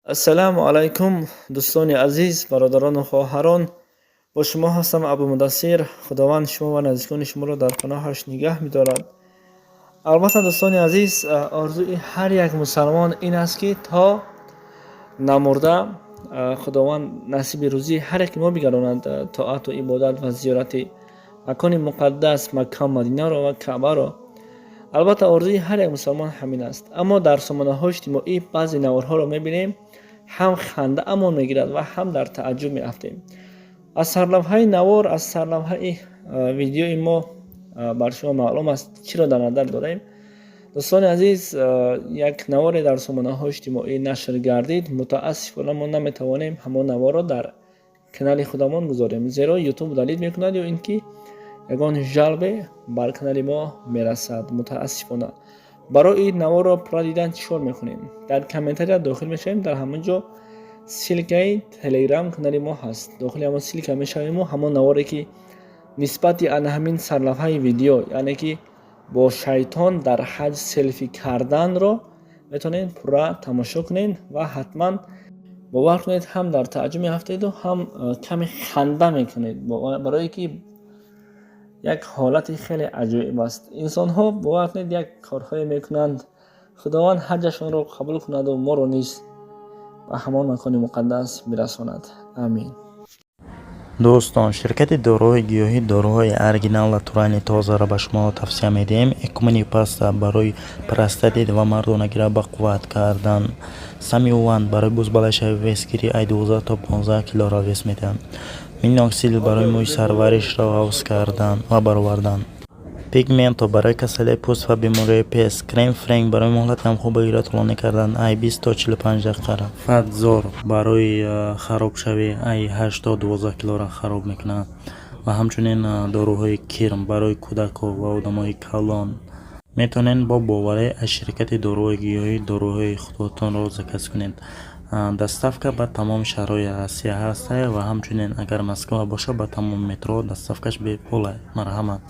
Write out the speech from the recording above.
Ассалому алайкум, дӯстони азиз, бародарону хоҳарон. Бо шумо ҳастам Абумудассир. Худованд шумо ва наздикони шуморо дар паноҳаш нигаҳ медорад. Албатта, дӯстони азиз, орзуи ҳар як мусалмон ин аст, ки то намурда Худованд насиби рӯзии ҳар яки мо бигардонад тоату ибодат ва зиёрати макони муқаддас Макка, Мадинаро ва Каъбаро. Албатта, орзуи ҳар як мусалмон ҳамин аст, аммо дар сомонаҳои иҷтимоӣ баъзе наворҳоро мебинем, ҳам хандаамон мегирад ва ҳам дар тааҷҷуб меафтем. Аз сарлавҳаи навор, аз сарлавҳаи видеои мо бар шумо маълум аст, чиро дар назар дорем. Дӯстони азиз, як наворе дар сомонаҳои иҷтимоӣ нашр гардид. Мутаассифона, мо наметавонем ҳамон наворро дар канали худамон гузорем, зеро Ютуб удалить мекунад ё ин ки ягон жалоба бар канали мо мерасад. Мутаассифона, барои ин наворро пурра дидан чӣ кор мекунем? Дар комментария дохил мешавем, дар ҳамон ҷо ссылкаи Телеграм канали мо ҳаст. Дохили ҳамон ссылка мешавему ҳамон наворе, ки нисбати ана ҳамин сарлавҳаи видео, яъне ки бо шайтон дар ҳаҷ селфи карданро, метавонед пурра тамошо кунед ва ҳатман, бовар кунед, ҳам дар тааҷҷуб меафтеду, ҳам каме ханда мекунед, барое ки як ҳолати хеле аҷоиб аст. Инсонҳо, бовар кунед, як корҳое мекунанд. Худованд ҳаҷашонро қабул кунаду моро низ ба ҳамон макони муқаддас бирасонад. Амин. Дӯстон, ширкати доруҳои гиёҳӣ доруҳои оригинал, натуральный, тозаро ба шумо тавсия медиҳем. Экумени паста барои простатит ва мардонагиро ба қувват кардан, Самиуван барои бузбалашавӣ, весгирӣ, ай 12 то 15 килоро вес медиҳанд, Миноксидил барои мӯи сарваришро ғафз кардан ва баровардан, Пигменто барои касалии пӯст ва бемориҳои пест, Крем Френк барои муҳлати ҳамхобагиро тӯлонӣ кардан, ай 20 то 45 дақиқара, Фатзор барои харобшавӣ, ай 8 то 12 килора хароб мекунад ва ҳамчунин доруҳои кирм барои кӯдакҳо ва одамои калон. Метавонед бо боварӣ аз ширкати доруҳои гиёҳӣ доруҳои худатонро заказ кунед. Доставка ба тамоми шаҳрҳои Россия ҳаст ва ҳамчунин, агар Москва бошад, ба тамоми метро доставкаш бепул. Марҳамат.